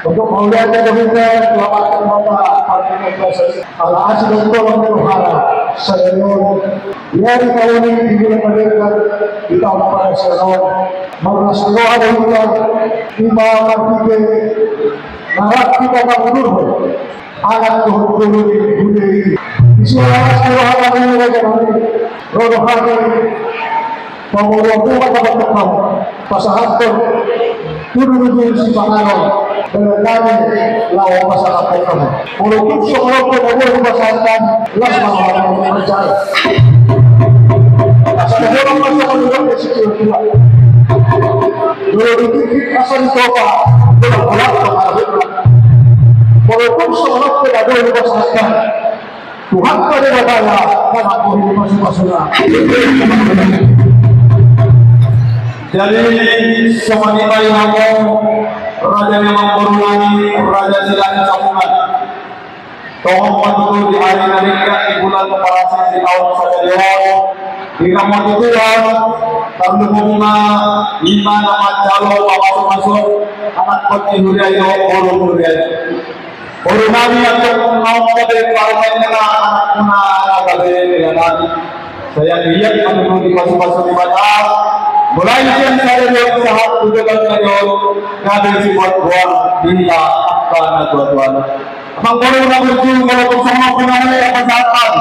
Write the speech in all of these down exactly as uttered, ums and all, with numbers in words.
Untuk mauliate dohot selamat mata pandemi biasa ala asi dan tolong dohara saya. Ia di tahun ini di bulan mereka di tahun pada saya. Marlas doa dan kita lima tiga. Narap kita tak mundur. Anak dohot boru ni huda i. Isi anak dohot anak ni raja nami. Rodo hati. Pamolo buka dapat tekam. Pasahathon. Tudu tudu si panganon. Dalam nami. Lawan pasahathon kamu. Molo tung so molo pun ada pasahathon. Las mama. Asa ada orang masuk ke dalam. Dulu dikit asa ditopa. Bola-bola. Walaupun songon on pe na adong di pasahathon Tuhan pada batala, manganggo di pasu-pasuna. Jadi songon i ma i hamu raja ni amangboru nami, raja ni Silahisabungan. Tongon ma tutu di ari na denggan di bulan parasing di taon sadari on, di hamu tuan, tarlumobi ma i ma na manjalo pamasu-masu anak ni huria i dohot boru ni huria i. Boru nami, antong naung gabe parumaen na anakmuna na gabe hela nami. Sai anggiat ma tutu dipasu-pasu Debata, mulai sian sadari on sahat tu joloan ni ari on, gabe sibuat-buat di angka na tua-tuana. Amangboru na burju, molo tung songon on pe na nilai pasahathon.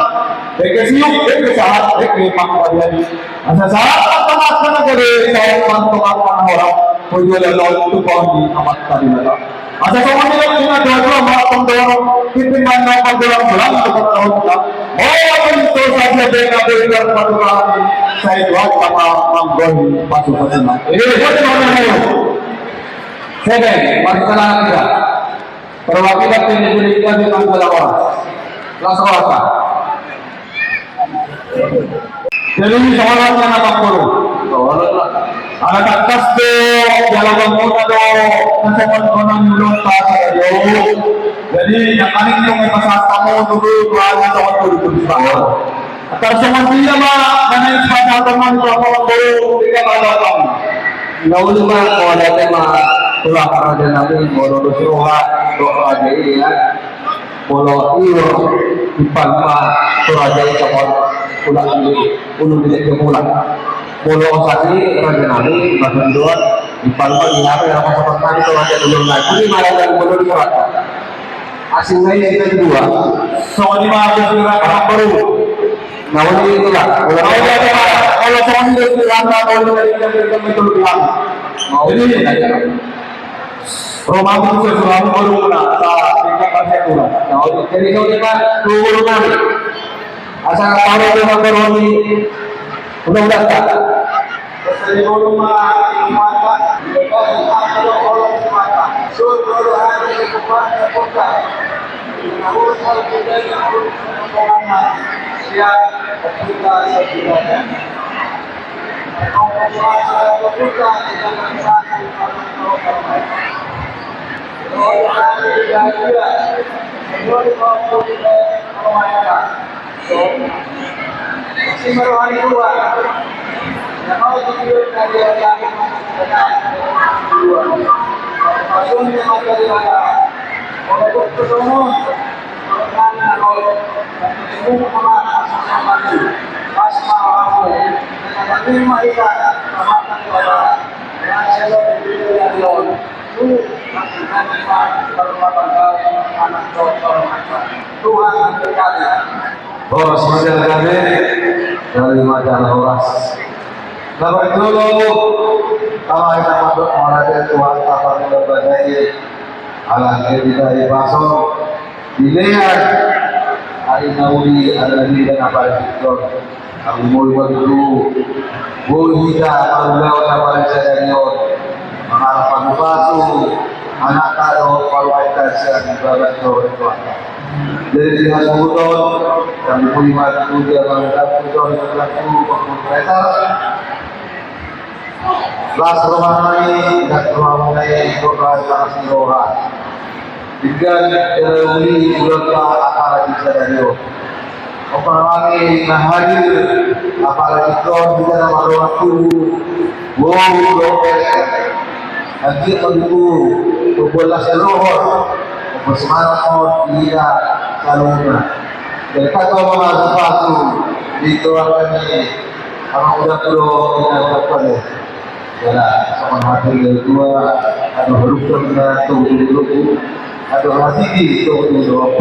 Dengke siuk, dengke sahat, dengke pangkalian. Asa sahat angka na gabe, sahat angka na horas. Puji Debata, tu pahon ni Amanta Debata. Asa songon i do na tua-tua mangkon dohot, pimpin manang panggolang-golang tu panggolang. Molo tung so sadia pe na boi tarpatupa hami, sai Tuhan ma manggohi pasu-pasuna. Eh, buat mana? Sebe, mari kita. Perwakilan dari Gerejami Manggala Horas. Langsung apa? Jadi, sahabat yang apa guru? Ala tangkas do, dalam mangkona do, na songon on ni ulunta sadari on. Jadi, na paling nunga pasahat hamu dulu, dua hari, songon dulu, dulu, dulu. Tarsongon dia ma, na naeng pasahaton nami tu amangboru, di kamardatam. Na uli ma, mauliate ma, tu raja nami, molo dos roha, dos raja i, ya. Molo iur, ipal ma, tu raja i, songon, ula ni, ulu ni, dia pulang. Molo sadi, raja nami, bahkan dua, ipal ma, iur, ya, apa, apa, apa, tu raja dulu, na, ini malah dari molo di raja. Asing na i, sitadi dua. Songon i ma, amangboru. Na uli itu lah. Uli itu lah. Kalau songon i, itu lah, na uli dari, dari, dari, dari, itu lebih lama. Jadi, romantis ya, selalu baru pernah, tak, tingkat kasih kurang. Na uli, jadi, kalau kita, dulu nanti. Asa tahu dengan baru ini, udah, udah, tak. Tuhan memberkati. Horas ma jala gabe, dari ma jala horas. Na parjolo, tahe na mandok mauliate tu Tuhanta pardenggan basa i, ala ni hita i pasu, dilean, ari na uli, ari na denggan na parsingkop. Tarlumobi ma tutu, boi hita mangulahon na parsingkop on, mangalap pasu-pasu, anakta dohot parumaenta sian bagas dohot Tuhanta. Jadi di hasuhuton, kami pun ima puja bangga puja bangga puja bangga. Las roha nami, las roha nami, las roha nami. Tinggal dari uli bulan pa akar di sadari on. Opa nami na hadir, apalagi kau di dalam ruang tubuh. Wow, doa. Nanti aku Bolas ni roha, bolas semangat, mau tidak selalu. Jadi kata mama sepatu di keluarga ini, abang udah pulo, kita udah pada. Jala, sama hati yang dua, ada huruf dan tuh dulu, ada hati di tuh dulu.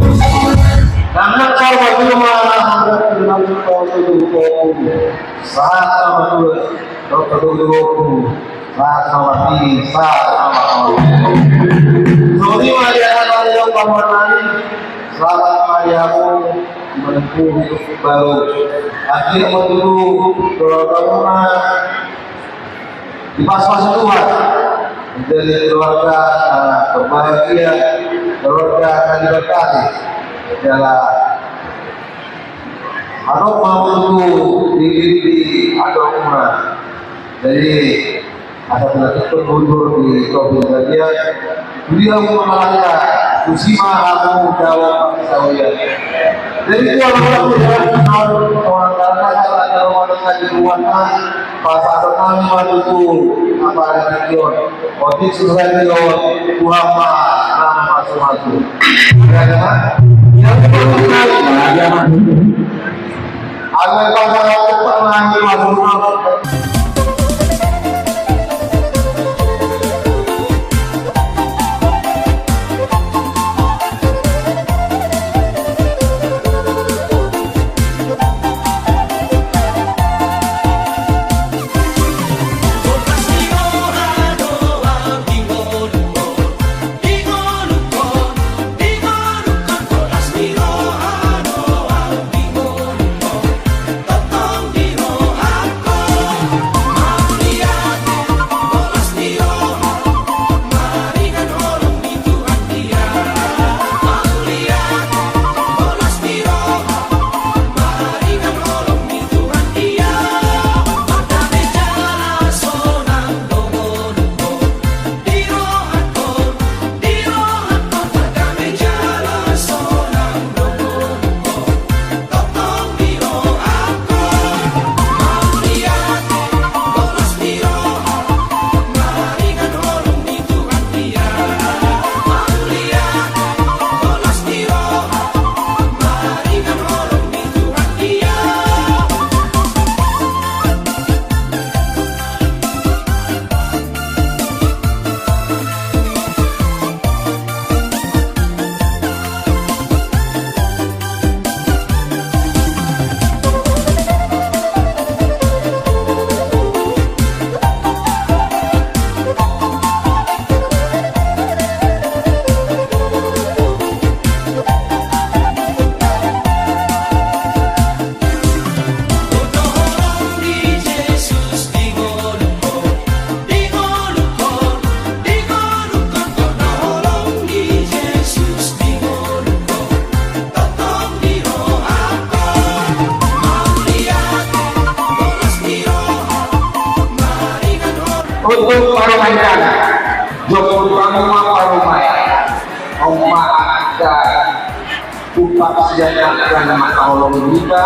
Karena kalau dulu mah, ada dalam tuh dulu, saat sama dulu, tuh dulu. Sahat ma hami, sahat ma hami. Songon i ma di anak ni dok pamoruan nami. Selamat ma di hamu menempuh hidup baru. Akhir ma dulu, doa bangunan. Dipas-pas Tuhan. Menjadi keluarga, ah, berbahagia, keluarga yang diberkati. Jala adong ma dulu di, di, di adong ma. Jadi, asa dilanjutkan mundur di Tobing Bagian. Beliau mengalahkan Kusima Agung Jawa Bangsa Uya. Jadi, itu adalah orang karena saya ada orang lagi rumah, pas ada nama itu, apa ada video. Otik susah itu, Tuhan mah, nama masuk-masuk. Ya, kan? Yang pertama, ya, kan? Untuk parumaen, jokon hamu ma parumaen. Omak, angka, tumpang sian angka na mangkaholongi hita.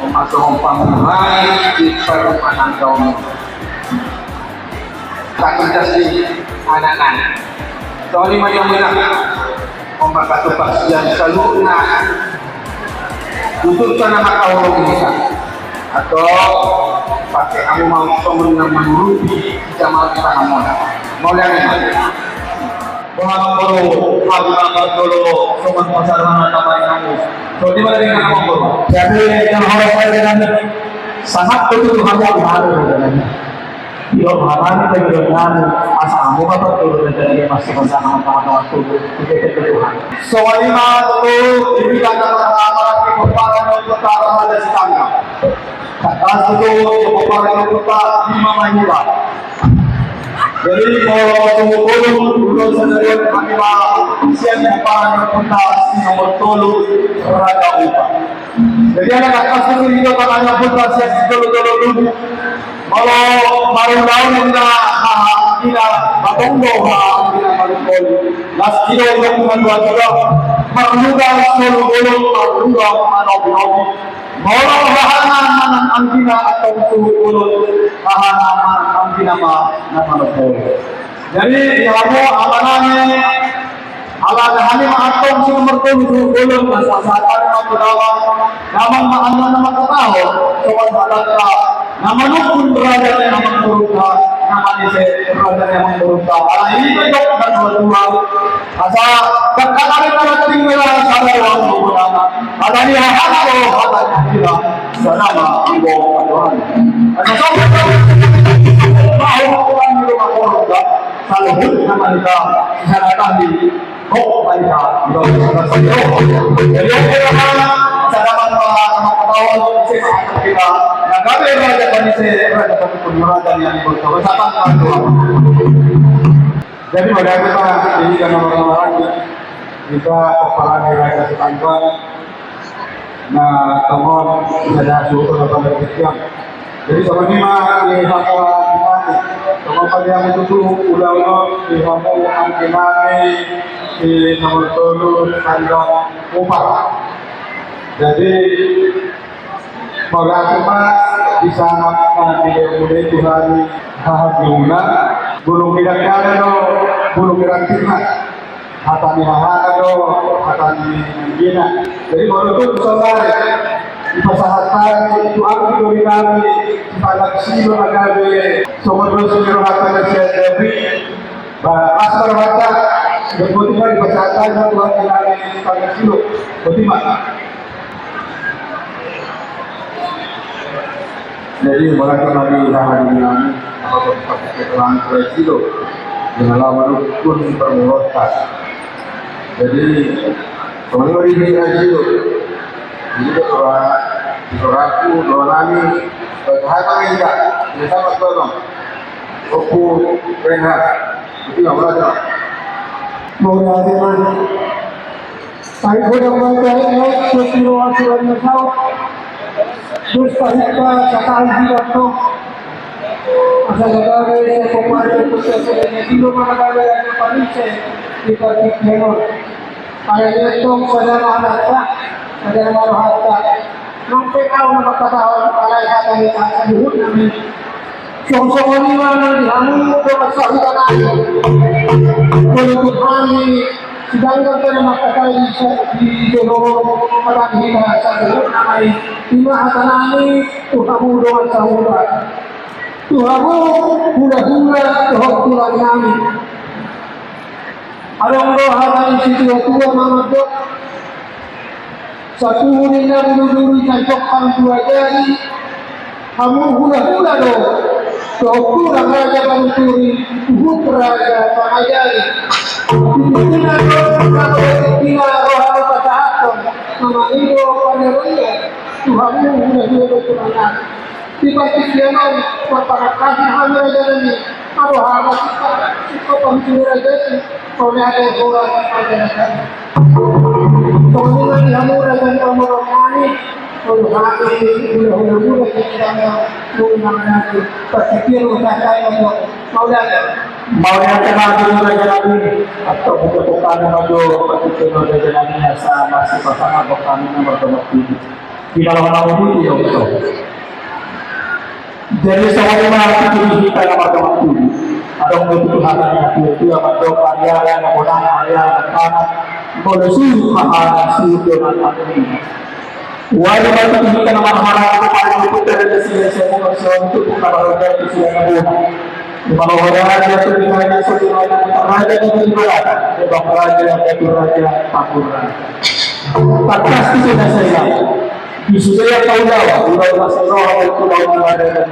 Omak, songon parumaen di parumaen angka on. Tapi kasih anak-anak. Songon i ma di hamu. Omak, angka, tumpang sian saluhutna. Tutur ta na mangkaholongi hita. Atau pake hamu ma songon na mangurupi hita ma di pangamoan. Mauliate ma. Boha ma boru, hami ma parjolo songon pasahaton na tambai hamu. Songon i ma di hamu boru. Jadi, yang harus saya dengan sangat betul hamu hamu. Iyo, Tuhan, kami berdoa, asa hamu ma parjolo dan dari masa-masa hamu, Tuhan, Tuhan, Tuhan, Tuhan. Songon i ma tutu, di bidang pertama, di kepala dan kota Raja Sitanggang. Tangkas tutu, di kepala dan kota, di Mama Yuda. Jadi, kalau tunggu bolong, belum sendirian, kami mau siap di kepala dan kota, si nomor tolu, Raja Upa. Jadi, anak tangkas tutu, di kepala dan kota, siap di tolu-tolu dulu. Molo marulaon ninna haha anggina, batong do haha anggina marulaon. Las i do inong na dua-dua, marlura solu bolon, marlura manobi-nobi. Molo hahana manang anggina antong solu bolon, hahana manang anggina ma na manobi. Jadi, di hamu, amanami, Langsung mertolu tu golong dan sasaran ma tu dalam. Namang ma annon nama ketaho, sobat hadanta, nama nukun raja ni nama kurungka, nama nise raja ni nama kurungka. Ala ini bedok dan dua-dua. Asa kakak ada tinggal sama orang nama. Ada ni hak ada, ada ni hak. Salama anggo padohan. Asa sobat mau kurang di rumah kurungka. Saluhut nama kita. Sana tadi. Oh, baik, ya. Jadi, oke, Bapak. Selamat, Pak. Selamat tahun. Kita, nah, kami raja kami se-, raja kami pun raja yang ikut. Selamat tahun. Jadi, pada kita ini karena orang-orang kita kepala di raja Sitanggang. Na tongon sada suhut na pada ketiak. Jadi songon i ma di hata ni mati. Tongon pada yang tutu ulang no di hata yang kami di nomor tolu tanggal empat. Jadi mauliate ma di sana na di mulai Tuhan hahajunan. Bulung di dakana no bulung di rakitna. Hata ni hahana do hata ni anggina. Jadi molo tung saudara dipasahat hami tu anggi doli nami Sitanggang Silo na gabe songon dos ni rohata na sian David. Ba las ma rohata. Jadi boti ma dipasahat hami tu anggi nami Sitanggang Silo. Boti ma. Jadi, mauliate ma di hahana nami, apa, keterangan presiden, dengan lama pun permulotan. Jadi, kembali lagi di presiden. Jadi, ketua, ketua aku, doa nami, bahasa apa enggak? Dia sama tolong. Oku, Renhar. Itu yang mana? Mauliate ma. Sai godang ma tahe, eh, sotiro aturan na saut. Dos pahita sakali di waktu. Asa gagabe, sai kopare, kusa, sai na tiro ma na gabe, asa parise, di partik hemon. Alai ni tong, sada ma hata, sada ma rohata. Nang pe au na mangkatahon, alai hata ni hata, saluhut nami. Songon i ma nang di hamu dongan sahuta nami. Molo tu hami sidanggan pe na mangkatai di sa-, di jolo, mata hita saluhut nami. I ma hata nami tu hamu dongan sahuta. Tu hamu hulahula dohot tulang nami. Adong do hata ni situatua na mandok. Satuhu ninna buluduru i tanjong hang dua jari, hamu hulahula do, dohot tulang raja panuturi, huhut raja pangajari. Di tingkina do, di tingkina roha do pasahathon, na mangido paneroion, tu hamu hulahula do tulang nami. Di partingkian on, marpangakuan hami raja nami, ado hata singkop, singkop panuturi raja i, mauliate horas raja nami. Songon i ma di hamu raja ni pamoruon nami, molo hami hulahula muna di tangan, muna manatu, partingkian on sahat ma jo, mauliate. Mauliate ma jo raja nami, atau buka tukang ma jo, partingkian on raja nami, asa masih pasangan kami nomor dua puluh tujuh. Di dalam nama itu ya Allah. Jadi songon i ma tutu di hita na mardongan tubu. Adong do tutu hata ni natuatua mandok, ariara na bona, ariara na tangkas. Molo suhut hahana, suhut do na tangkas. Wajib ma tutu hita na marhaha, paling tutu dari sian sian muna, sian tutu na marhaha, sian na bona. Di mana raja tu di raja, sian raja tu raja, di mana raja tu raja, Pantura. Tangkas tu sina sina. Di sude yang tahu Jawa, udah masuk roh, udah udah ada.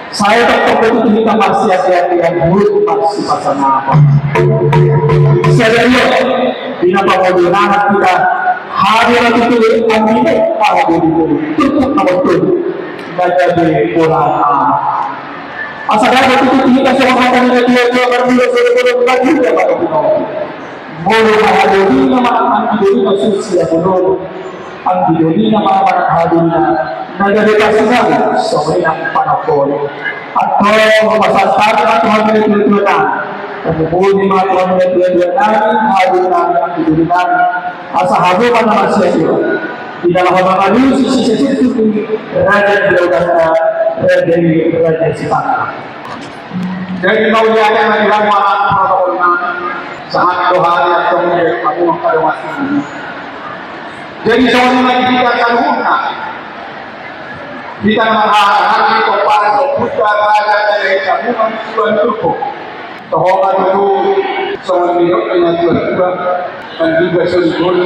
Saya tak perlu cerita masih ada yang buruk masih pasang apa. Saya lihat di nama mobil anak kita hadir itu ambil apa dulu itu nama tuh. Baca di bola. Asa dapot tutu hita songon hata ni natuatua, marmula songon lagi dia pada punau. Molo na hadolina manang anggi dolina susi ya bonomu. Anggi dolina manang hadolina. Na gabe pasingabu songon i nang panopoli. Antong pasahat hami ma tu hami natuatua nami. Pamupuni ma tu hami natuatua nami, hadolina, anggi dolina. Asa hamu ma na marsiatua. Di dalam haba manusia sisa situ raja di dalam raja di raja sipata. Jadi mauliate ma di hamu anak protokol nami. Sangat dohari atau Jadi songon i ma di hita saluhutna. Hita na marhahamaranggi, pomparan ni ompunta Raja Silahisabungan, Tuan Turpuk. Toho ma tutu songon nidok ni natuatua, manduga songgot,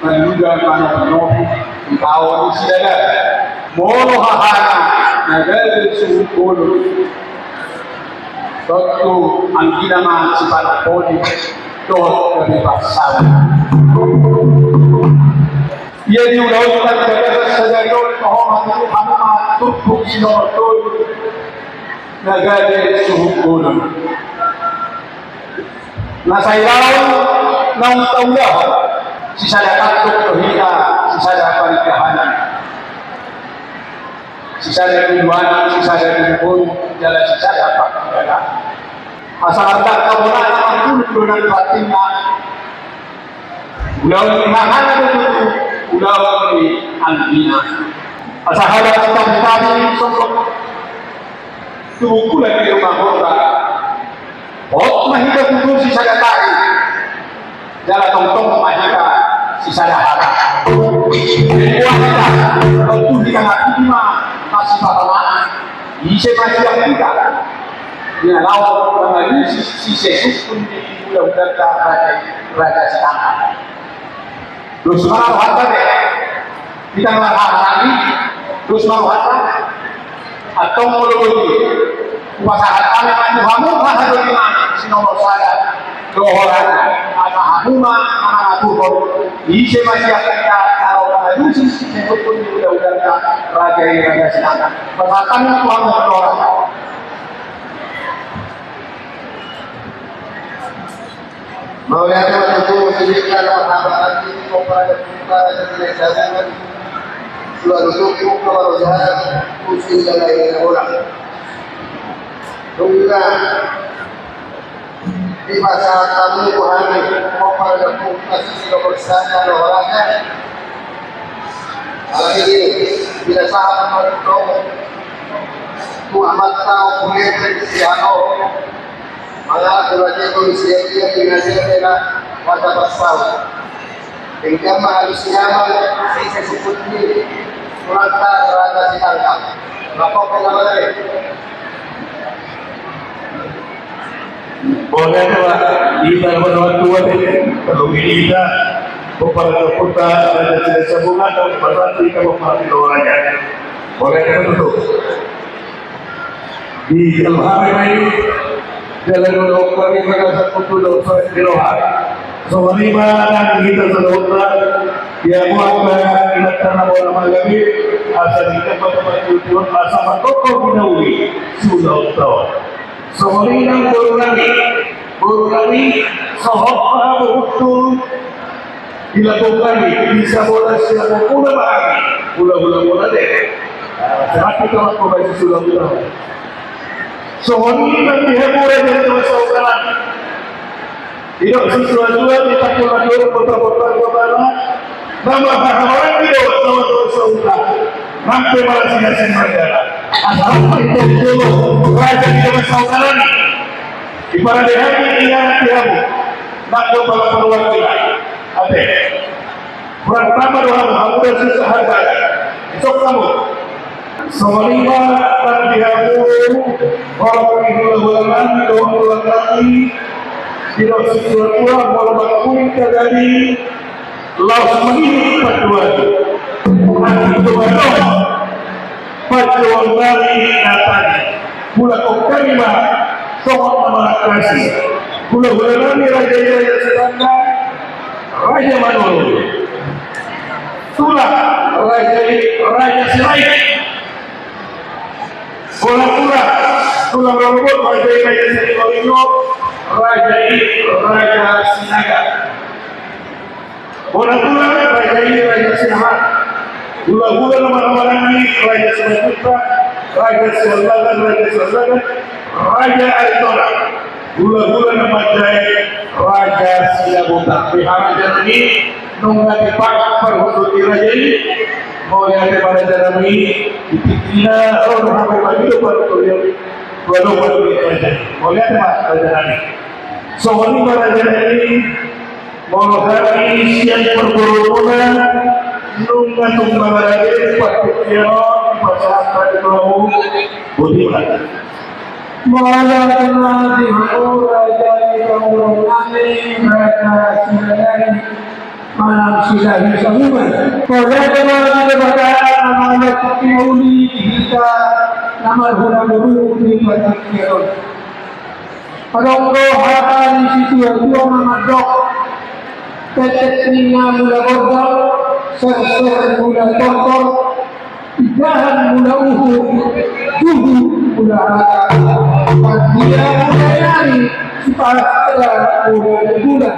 manduga manopi-nopi, ditaon sidadari. Molo hahana na gabe suhut bolon, tontu anggina ma sipanampoli dohot gabe parsaulian. Ia di ulaonta di bagasan sadari on, toho ma tutu hamu ma turpuk sinomor tolu na gabe suhut bolon. Na sai laon naung taulahon, sisada tandok do hita, sisada parigahanan, sisada tujuan, sisada tujuan, jala sisada pangkibahan. Asa martangka bona na mangkulu do nang patinna. Ulaon ni hahana do tutu ulaon ni anggina. Asa hata ni hami songgop tu bulan ni rumah kota. Hot ma hita tutu sisada tari. Jala tongtong ma hita sisada hata. Buat hita, tontu hita ngatulima masih pahalaman. Ise masih yang hita. Ia lawan mengalusi sise sukun di hulahulanta Raja, Raja Sinanga. Dos ma rohanta be. Hita na marhahamaranggi, dos ma rohanta. Antong molo boti hupasahat hami ma tu hamu hata ni sinomor sada. Dohot asa hamu ma mangaturhon ise ma sian hita na laho mangalusi sise sukun di hulahulanta Raja i Raja Sinanga. Pasahat hami ma tu hamu dohot asa. Mauliate ma tutu, sipata na marhahamaranggi, pomparan ni ompunta Raja Silahisabungan, Tuan Turpuk, na marojak tu si Dalae Nabolak. Nunga dipasahat hamu tu hami pomparan ni ompunta si sinomor sada na olahraga. Alani i, pinasahat ma tutu tu amanta Ompu Lepen Sihanohor. Mangaku raja tu sia-sia di raja tena mata pasau. Denggan ma alusi hami sise sukun ni hulahulanta Raja Sinanga. Lapor ke nama tadi. Boleh tu lah. Hita na martua tadi. Kalau ini hita pomparan ni ompunta Raja Silahisabungan, berarti hita pomparan ni raja. Boleh tu tutu. Di jolo hami ma i, jala di jolo hami ma i, jala sakutu do so di roha. Songon i ma nang hita saluhutna, ia buat ma inanta na bona ma gabe, asa di tempat-tempat tujuan, asa mantokol di nauli sudah tahu. Songon i nang boru nami, boru nami, sohot ma hamu hundul. Di lambung nami, di Sabola, sian Muna ma hami, hulahula Muna de. Ah, sehat kita waktu baju sudah kita. Songon i nang di hamu raja ni bangsa Ungkaran. Didok situatua, di takut lagi, kota-kota, kota, nama hahamaranggi do, nama do sauta. Nang pe malas ngasih margana. Asa rap ma hita di jolo raja ni bangsa Ungkaran. Di parade hami, ia di hamu. Nang do pala perwakilan. Ate. Pertama do hamu, hamu do susah harga. Isok hamu. Songon i ma nang di hamu, horong ni hulahula nami, dohot hulahula nami, didok situatua, molo mangkuling tagadi, laos mangihut pandohan. Angkup tu adong pandohan nami na tadi. Mulak on hami ma songon na marangkasi. Hulahula nami raja i Raja Sinanga, Raja Manurung. Tulang raja i Raja Sirait. Bola tulang, tulang rorobot raja i Raja Sirait Oringo, raja i Raja Sinaga. Bona tulang raja i Raja Sinaga. Hulahula na marhahamaranggi Raja Simanjuntak, Raja Siallagan, Raja Siallagan, Raja Aritonang. Hulahula na manjae Raja Silabotak. Di harajaon i nunga dipapak parhundul ni raja i. Mauliate ma raja nami, di tingkina ro hami mangido parhundul ni raja i. Mauliate ma raja nami. Songon i ma raja nami. Molo hami sian parboruon muna, nunga tung mangalade partingkian on, dipasahat hami tu hamu. Boti ma. Mauliate ma di hamu raja ni parboruon nami, Raja Silahi, manang Silahi Sabuman. Mauliate ma di Debata na mangalehon tingki na uli di hita na marhula boru di partingkian on. Adong do hata ni situatua na mandok, tetek ninna mula gondang, serser mula tortor, indahan mula uhum, juhut mula hata. Pardia mula ni ari, sipata mula ni bulan.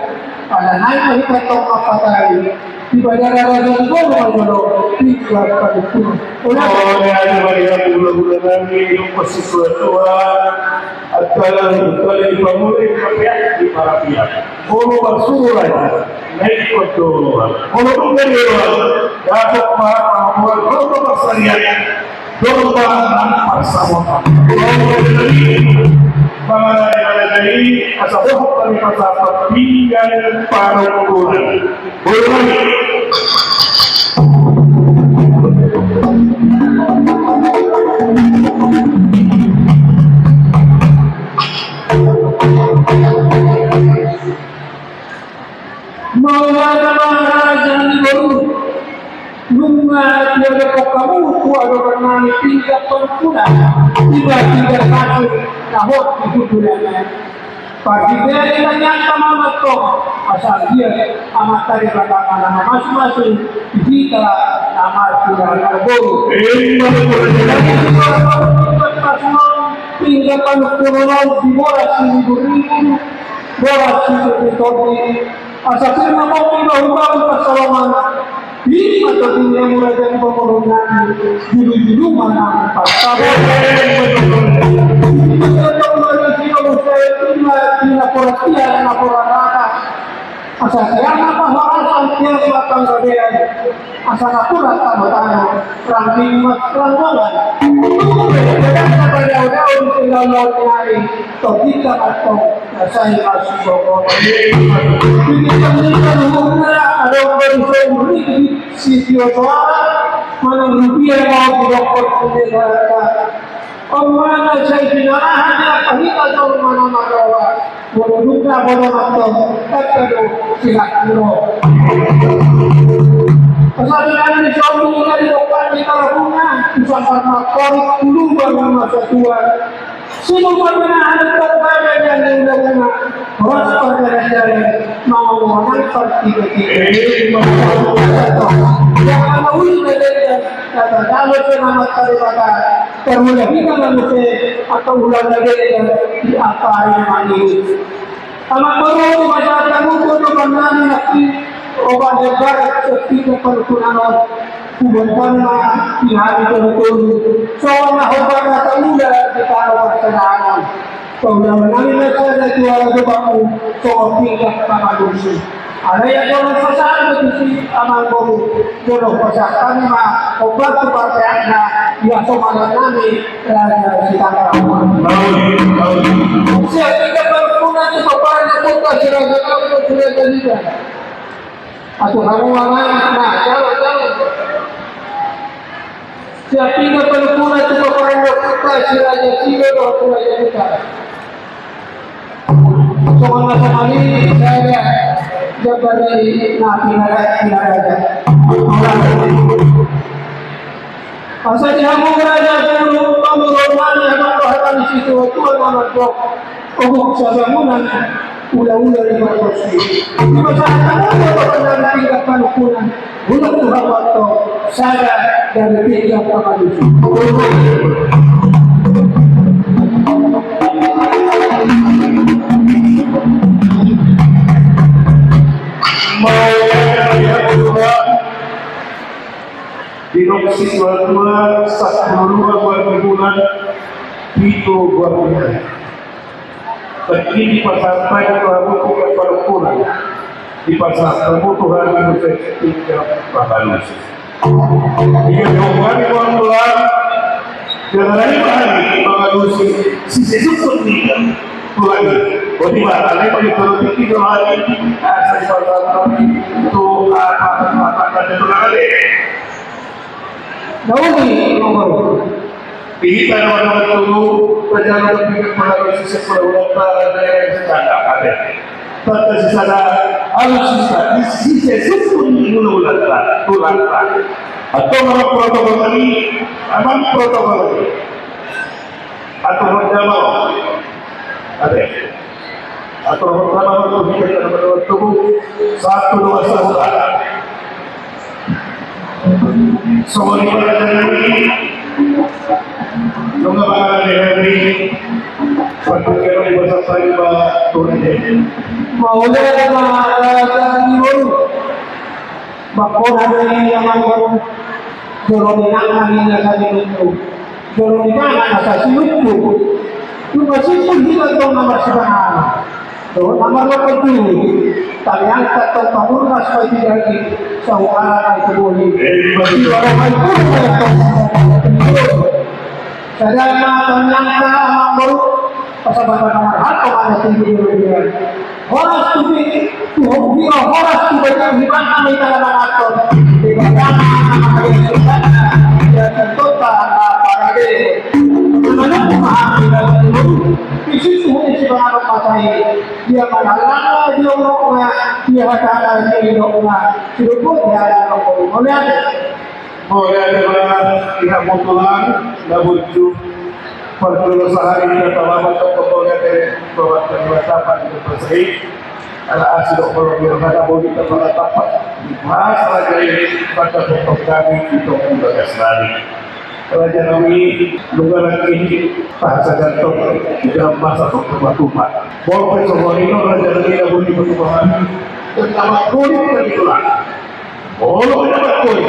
Pala nai ma hita tong mambahen i, di bagasan raja ni boru ma jolo tinggal padukunan. Olo. Olo, ate ma di hamu hulahula nami, dung pos situatua, antara hulahula di pamuli, di pamuli, di parapiak. Molo marsuru raja, na ingkon do roha. Molo dung na di roha, dapot ma, ma, molo, molo marsariak, Domba nang parsamotan. Domba dari mangalade-alade i, asa dohot hami pasahat pinggan panungkunan. Boru nami. Mauliate ma raja ni boru. Nunga diadophon hamu tu adopan nami pinggan panungkunan, iba pinggan masuk na hot di hundul ni ari. Parhitean i tangiangta ma antong, asa anggiat Amanta Debata ma na mamasumasu di hita na marhula marboru. Emma tutu. Jadi, di luar pinggan panungkunan on, di boras ni buribu, boras ni buribu. Asa sirna kopi bahu-bahu pansalongan. Ima tadinna mura jadi pamorungan. Julu-julu manang pansalongan. Ima tadinna mura jadi pamorungan. Ima tadinna poratian na porarata. Asa sian na pahorasan sian na panggabean. Asa na pura tano-tano, rangking mas ranggongan. Tutu pe, jaga na padaon-daon, selalu nyari, topi tangan tong, na sai masuk bokon. Bikin tandingan humna, adong baru sembunyi, si tio soara, manang rupia mau dibokon, sendiri rata. Omma na sai pinalahan na pahita tong mana maroa. Molo dung na bodo mantong, tanda do sihat muro. Pasabilan ni sombong na di dokter di talapuna, usah sama korik dulu baru masa tua. Sibuk berkenahan terbagai yang diundangnya. Horas perjalanan mau menang pertiga-tiga. Yang mana wujud dan kata dalam selamat daripada Termula hita na muse atau ulang lagi di apa yang mandi. Amak boru, pasahat hamu tu adopan nami nangkin, oban hebat seperti panungkunan on. Kubuat tanah di hari tolu-tolu. Songon na hobar na taula di tano parsadaan. Paula nami na sada juara dopaku, songon pinggan pamanusi. Alai ia jolo pasahat ma tusi amang boru, jolo pasahat hami ma obat tu parteakna, ia somalan nami, raja si tangga. Siap tiga parpuna tu paparan na kota si raja kami, si raja liga. Atau hamu anak, nah, jalo, jalo. Siap tiga parpuna tu paparan na kota si raja Silo, dohot tu raja Utara. Songon na songon i, sada jambar ni na pinaraja, pinaraja. Asa di hamu raja, boru, pamoruon nami, adong do hata ni situatua na mandok, ogot sabangunan, ula-ula lima ratus. Di masa hata na mandok, pinggan panungkunan. Ulang tu hamu antong, sada dari pinggan pamanusi. Mau ya, ya, ya, ya. Di lokasi dua dua, satu dua, dua bulan, pitu dua bulan. Tapi dipasahat tu hamu pinggan panungkunan, dipasahat hamu tu hami muse pinggan pamanusi. Ia dong hami, Tuhan, jangan ada bahan pamanusi, sisi sukut ni. Tulang i. Boti ma, alai ma itu roti itu lagi. Asa di bawah roti itu apa, apa, apa, apa, itu lagi. Nauli, nomor. Di hita nama-nama tolu, berjalan dengan pengaruh sisi perbuatan, ada yang sedang ada. Tata sisada, alutsista, sisi sukun di mulu ulata, ulata. Atau nama protokol ini, aman protokol ini. Atau nama, ada. Atau nama, satu, dua, satu. Songon i ma raja nami, nunga mangalehon i, partingkian i basa tali ma turin. Mauliate ma raja ni boru. Mangkona do i amang boru. Jolo ni nang na hina sari nunggu. Jolo ni nang na sasi nunggu. Nunga simpul hita tong na marsipanganon. Dohot na marlompan tu. Taliangkat tong pamurnas ma i di daging. Sahuara na i tu boli. Di baro ma i purna tong. Sada ma tong nangka amang boru. Pasabar na marhato ma na tinggi di boli. Horas tu bini, tu hobi, horas tu bini, di mana kami telah mengatur. Di mana nama kami sudah. Ya, contoh tak apa lagi. Menunggu maaf di dalam dulu. Di situ hanya si pengaruh pasai. Dia mana lama dia uroknya, dia hata dia uroknya. Sudah pun dia ada uroknya. Mauliate ma di hamu tulang na burju. Parjolo sahali na tama ma tong mauliate ma di Debata di basa i. Ala asi do kolom di rohana boli tapala tapa. Mas raja i pada potong kami di tong di bagas nami. Raja nami nunga lagi tahan sagantung jam masa tong tupa-tupa. Bolpe sohorino raja nami na boli patupa kami. Dan tama boli kita di tulang. Olo na mangkoi.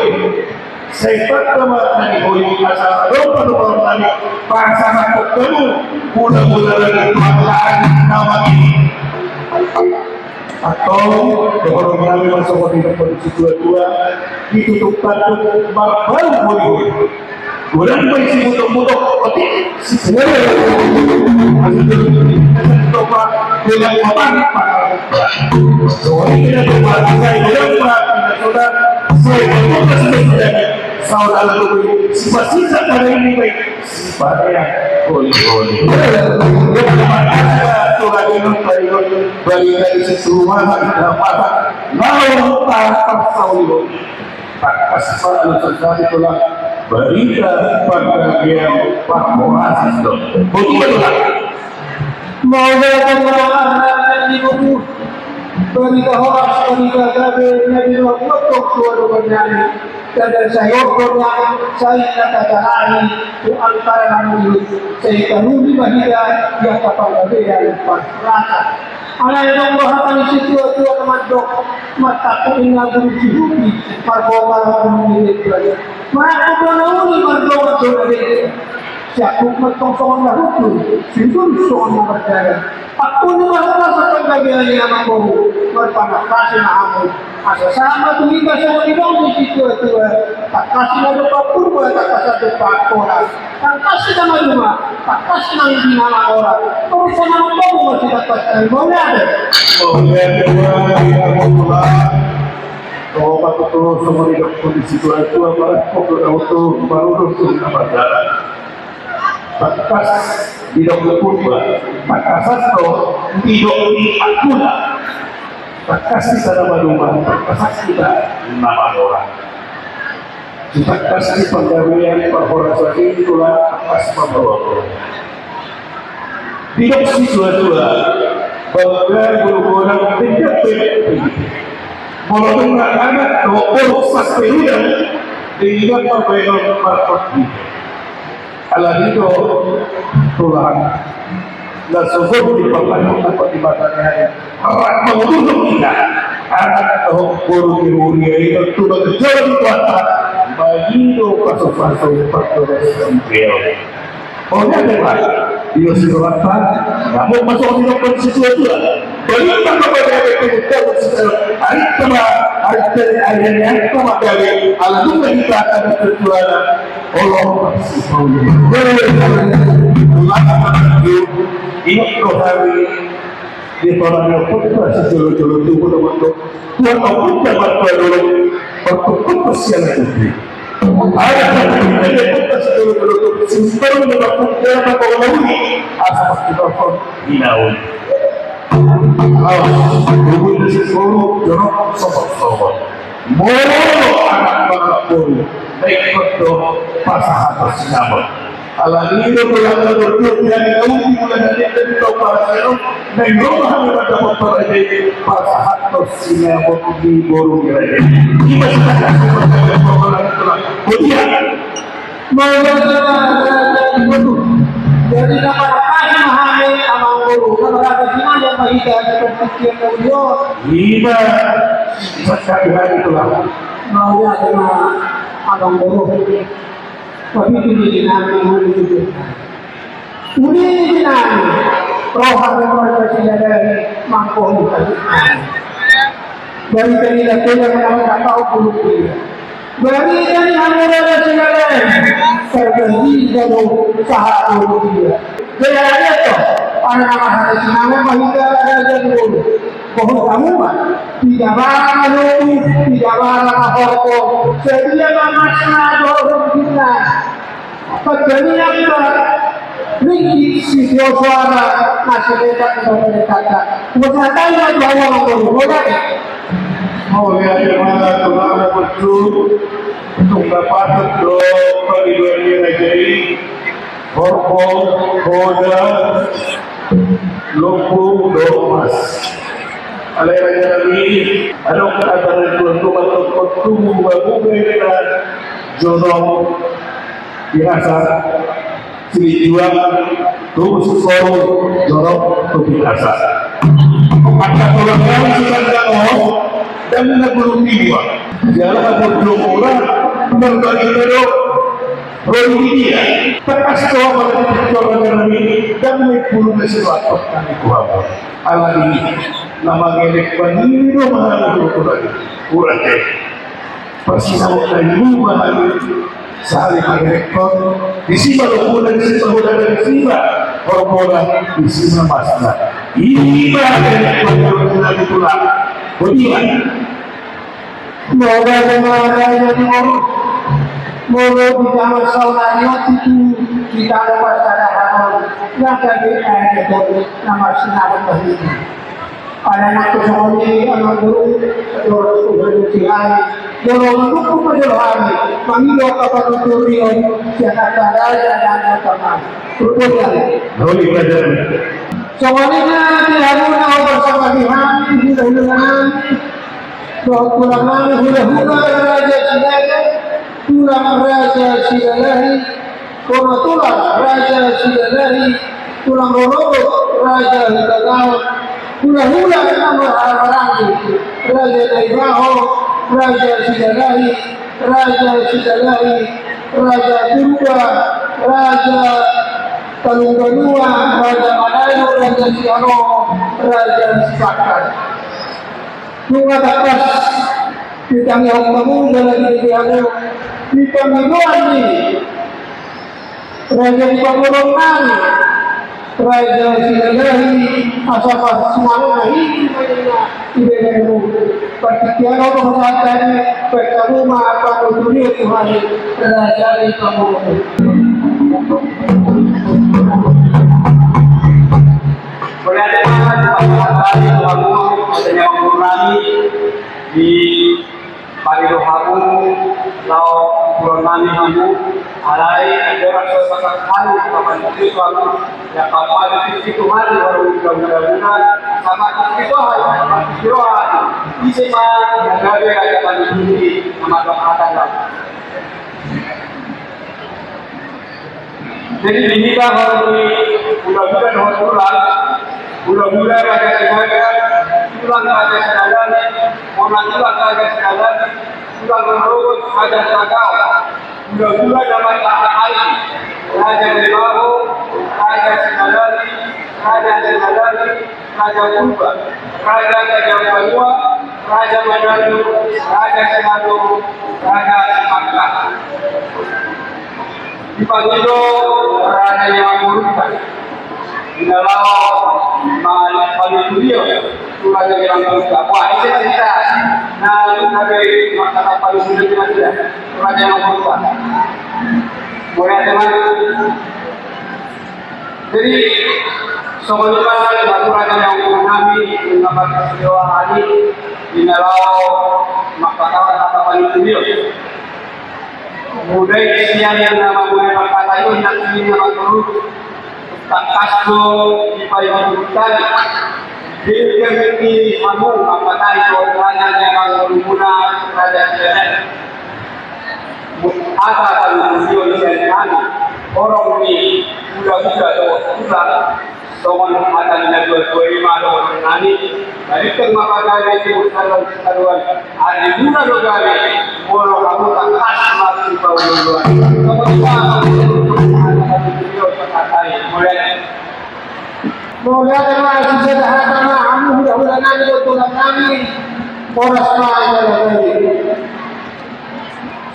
Sai tanda ma na nihoi asa adong panupaon nami pasahathon hamu mula-mula nami pangkaan nama i. Antong dohonon nami ma songon nidok ni situa-tua, ditutup tanduk marbau holi-holi. Godang ma i simutok-mutok, otik. Barita di situ rumah, lawan tak pasal. Tangkas ma alusan sari tulang, barita panggabean parhorasan do. Boti ma tulang. Mauliate ma raja ni boru. Barita horas, barita gabe na binoan tong tu adopan nami. Dada sai ordo nami, sai na tajalani tu antara nami, sai taruli ma hita di angka panggabean parhorasan. Alai adong do hata ni situa-tua na mandok, martangkup inna guru Jihuti, marbobar guru ni Ridwan. Marangkup do na uli, mardongan do na bere. Siangkup ma tong songon na hundul, sundul songon na mardalan. Angkup ni marhata sangkap gabe ni amang boru, marpanangkasi ma hamu. Asa sahat ma tu hita songon nidok ni situa-tua, tangkasi ma dompak Purba, tangkasi ma dompak Angkola. Tangkas hita maduma, tangkas nang di nama ora. Urusan nama kamu masih tangkas nang mau ada. Mauliate ma di hamu tulang. Tong ma tutu songon nidok ni situa-tua, marangkup do na hundul, marudut do na mardalan. Tangkas nidok ni Purba, tangkas do nidok ni Angkola. Tangkas hita na maduma, tangkas hita na mamora. Sitangkas ni panggabean parhorasan i tulang, tangkas ma mamora. Didok situa-tua, bangga guru godang, denggan pe. Molo nunga anak dohot boru sas pe hudang, denggan ma baenon marhot i. Alani do tulang, na sogot di pangkatangkatan di mata ni ari. Rap mangudurhon hita anak dohot boru di huria i, tontu mangejol di kuasa. Mangido pasu-pasu pardosa sampeon. Oke, Pak. Iyo, si Bapak. Namun masuk di nomor situa-tua. Balik tanpa pada ada kebutuhan situa. Ari tama, ari tama, ari tama dari alam kita akan berjualan. Olo, Pak. Ingot do hami di parange ompunta sijolojolo tubu, dohot Tuhan ompunta martua dolok, martua sian putri. Ada satu dari ompunta sijolojolo tubu, simpan dengan putri apa kau lauli, asa pasti telepon di laut. Awas, tubu di sijolojolo, jorok, sobot-sobot. Molo anak bangak boru, na ingkon do pasahathon sinamot. Alani i do tulang na dok-dok di hami na uji mula na dia dan tau pasahathon, na ingkon hami mandapothon raja i, pasahathon sinamot di boru ni raja i. Ima sitangkas ni pertanyaan pokok na tulang. Bodia. Jadi na parpasi ma hami amang boru, na marhaha sinamot ma hita di partingkian na uli on. Ima sitangkas ni hami tulang. Mauliate ma amang boru. Tapi tu di nami uli di nami. Uli di nami. Roha memang masih ada mangkok di nami. Dari tadi latihan menang tak tahu bulu dia. Barita ni hamu raja Silalahi, tarbagiga do sahat boru dia. Jadi ada to, anak-anak raja Silalahi, barita raja di boru. Bohut hamu ma, piga bara na lobi, piga bara na horbo, sadia ma masna dohot rompitna. Pardanian ma ringgit sitio soara na sirekat na sirekat. Buat santai ma di awal boru, boru. Mauliate ma tulang na boccu, tung na patut do pangidoan ni raja i, horbo, hoda, lombu dohot mas. Alai raja nami, adong hata ni tulang, tulang, tulang, tulang, tulang, tulang, jonok, biasa. Silinjuang, tubu sikoru, jorok, tubu biasa. Angka tulang nami sitangkas on, dang na bulu tiwa. Jala hamu dua orang, berbagi dulu. Rodi dia, tekas tu apa yang kita orang kami, dang na bulu na silatok kami kuamu. Alani i, na mangelek bani do mahal untuk kurang. Kurang, eh. Parsinamot na i ma hami sahali mangerekhon, disi ma lombuna, disi ma hodana, disi ma horbola, disi ma masna. I ma mangerekhon, tulang. Bodia. Molo di mana raja di boru, molo di tama saunari on, di tama pasada haron, na gabe ae na gabe na marsinamot bahini. Alana tu songon i amang boru, dohot tu hami, jolo manungkun ma jolo hami, mangido angka panuturion sian angka raja nang angka hami. Rupanya. Holy Father. Songon i ma di hamu na bersama di hami, hula-hula nami, dohot tulang nami, hula-hula raja Sinaga, tulang raja Silalahi, bona tulang raja Silalahi, tulang rorobot raja Hutagaon, hula-hula na marhaha maranggi raja Naibaho, raja Silalahi, raja Silalahi, raja Purba, raja Talungbanua, raja Manalu, raja Sialoho, raja Sipakkan. Nunga tangkas ditangihon hamu jala dididik hamu di pangidoan ni raja ni pamoruon nami, raja Silalahi, asa pas sinamot na hini ma ninna ibebemu. Partingkian on ma hata ni, baen hamu ma panuturion tu hami raja ni pamoruon. Mauliate ma di pamoruon nami, di pangido hamu, laho pungkuron nami hamu, alai jala so sahat hamu, pamantusi hamu, ya kapal di situ hamu, baru udah udah udah, sama di situ hamu, di situ hamu, ise ma na gabe raja panuturi, nama doa kata. Jadi di hita hamu hula-hula dohot tulang, hula-hula raja Sinaga, tulang raja Sinaga, bona tulang raja Sinaga, tulang rorobot raja Sinaga, hula-hula na marhaha maranggi, raja Naibaho, raja Sinaga, raja Sinaga, raja Purba, raja Talungbanua, raja Manalu, raja Sialoho, raja Sipakkan. Dipangido raja ni amangborunta. Di na laho ma-, panutution tu raja ni amangboru. Wah, ise cerita na gabe mangkatahon panutution tu raja ni amangboru? Mauliate ma. Jadi, songon i ma, aturan ni amangboru nami, na markas Dewa Hadi, di na laho mangkatahon hata panutution. Molo di sian na mamulai mangkatai, na sian na mangolu, tangkas do dipaihut tali. Di hamu mangkatai, raja ni amangboru muna, raja ni amangboru. Hata panutution sian hami, horong ni hulahula dohot tulang, songon hata ni natuatua i ma dohot nami, balintang ma pagabe timur salon sitaruan, ari muna do gabe, molo hamu tangkas ma sipaolooloan. Songon i ma, hata panutution sian hami, mauliate. Mauliate ma, sisada hata ma, hamu hulahula nami dohot tulang nami, horas ma, horas ma.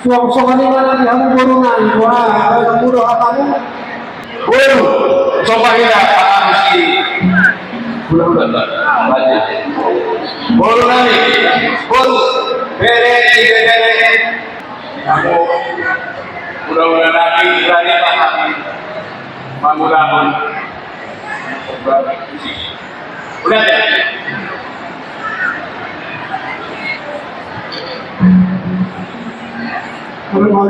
Suang songon i ma na di hamu boru nami, boha, boha, boha, boha. Boru, coba ina, paham si. Ulang, ulang, ulang. Boru nami, boru, bere, bere. Hamu, ulang, ulang, nami, bere, paham. Mangulahon. Ulang. Songon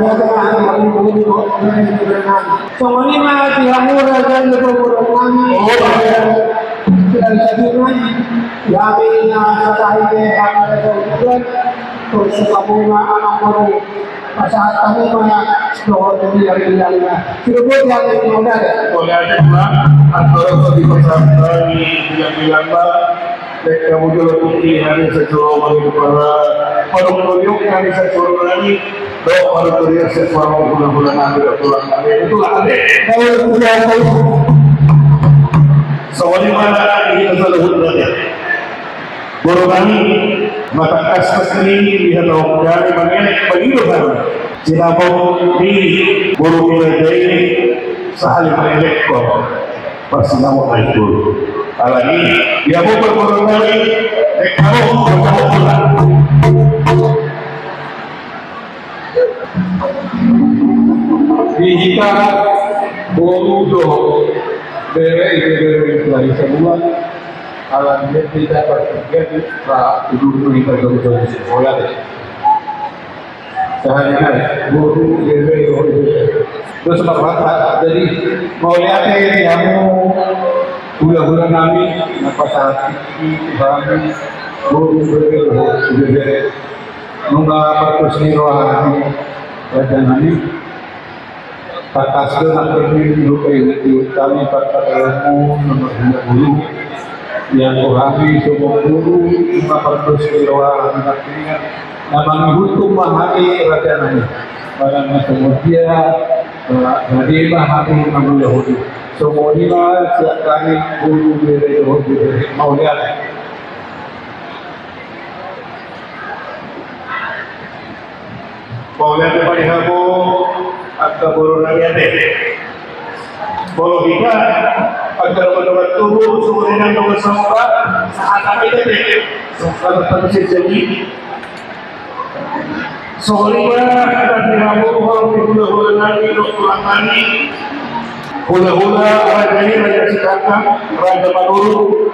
i ma di hamu raja ni boru nami. Sudah jadi nami. Ya, bila satahi ke hak raja bulan. Terus kamu ma anak baru. Pasahat hamu ma dohot bilang-bilangna. Sudah buat yang mau dari. Mauliate ma, antara tadi pasahat nami bilang-bilangna. Lek hamu jolo tingki hami sasoro mangidupara. Panutution hami sasoro nami. Dohot panutution sasoro hulahula nami dohot tulang nami. Tulang nami. Songon i ma na di hita saluhutna. Boru nami, matangkas ma sini di hata on, jadi mangelek bagi do kan. Sinamot ni boru ni raja i sahali mangelekhon. Pas sinamot na itu. Alani, dia mau berboru nami, eh, kamu, kamu pulang. Di hita boru do bere, bere, bere, bere, semua. Alani dia tidak berpikir, ra, dulu, dulu, kita, dulu, dulu, sekolah, deh. Sehari-hari, boru, bere, bere, bere. Terus, Pak, Pak, jadi, mauliate di hamu hulahula nami, na pasahat tingki, hami, boru, bere, bere, bere. Nunga martos ni roha nami, raja nami. Tangkas do nangkin di huta i, di huta i, tangkas do na marhula bulu. Ia tu hami songon boru, nunga martos ni roha nami nangkin. Na mangihuthon ma hami raja nami. Barang na songon dia, ba-, bade ma hami mangulahon i. Songon i ma sian hami boru, bere dohot bere. Mauliate. Mauliate ma di hamu angka boru nami ate. Molo hita angka na mandongan tubu, sumurina dongan samoba, sahat hami ate. Sahat hami ate. Songon i ma di hamu, horong ni hulahula nami dohot tulang nami. Hulahula raja i Raja Sitanggang, Raja Manurung.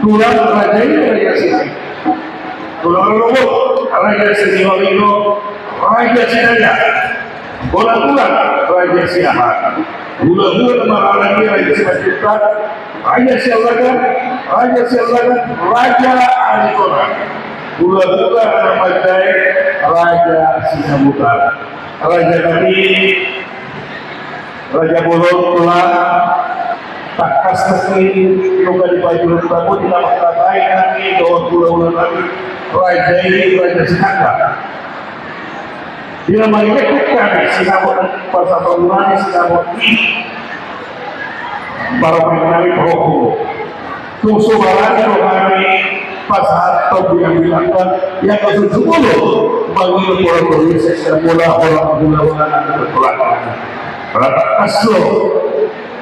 Tulang raja i Raja Sitanggang. Tulang rorobot Raja Sitanggang, Raja Sitanggang. Bola tulang Raja Siahaan. Hulahula marhaha i Raja Simanjuntak, Raja Siahaan, Raja Siahaan, Raja Aritonang. Hulahula na manjae Raja Siahaan. Raja nami, Raja Bolon, tulang, tangkas nangkin nunga dipajulung hamu di na mangkatai nami dohot hulahula nami, raja i Raja Sitanggang. Di na mangelek hami sinamot, pasahathon nami sinamot i. Baru nami pahohom. Tung so barani do hami pasahathon bilang-bilangna, ia kasusung olo mangido pola-pola sesa mula orang gula-gula na bertolak. Rata kaso.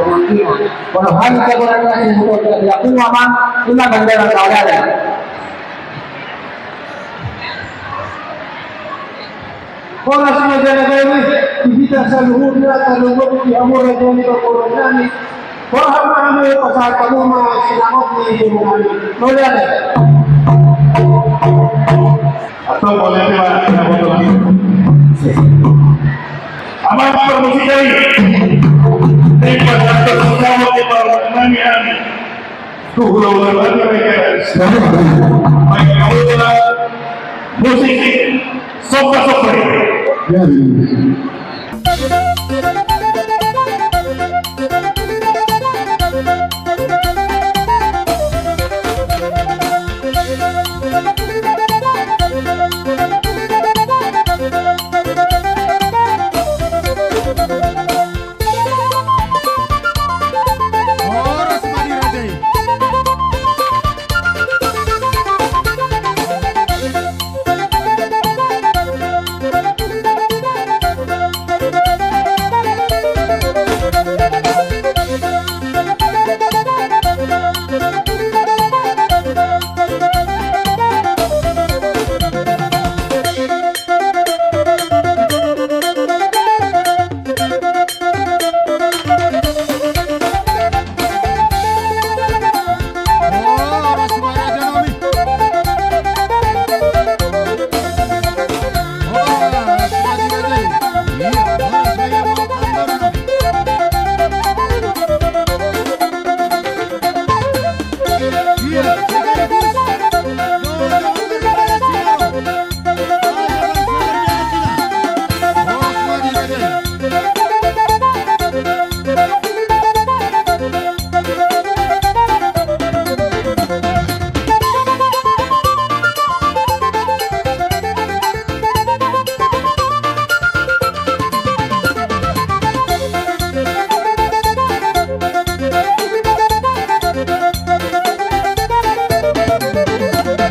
pemangkingan. Kalau hari keberadaan yang betul tidak diakui, Amang, inilah bendera saudara. Horas ma jala gabe di hita saluhutna, tarlumobi di hamu raja ni parboruon nami. Borhat ma hamu, pasahat hamu ma sinamot ni jomong nami. Mauliate. Antong mauliate ma, sinamot nami. Amang parmusik nami. Nai pasahat sinamot ni parboruon nami. Musik somba-somba.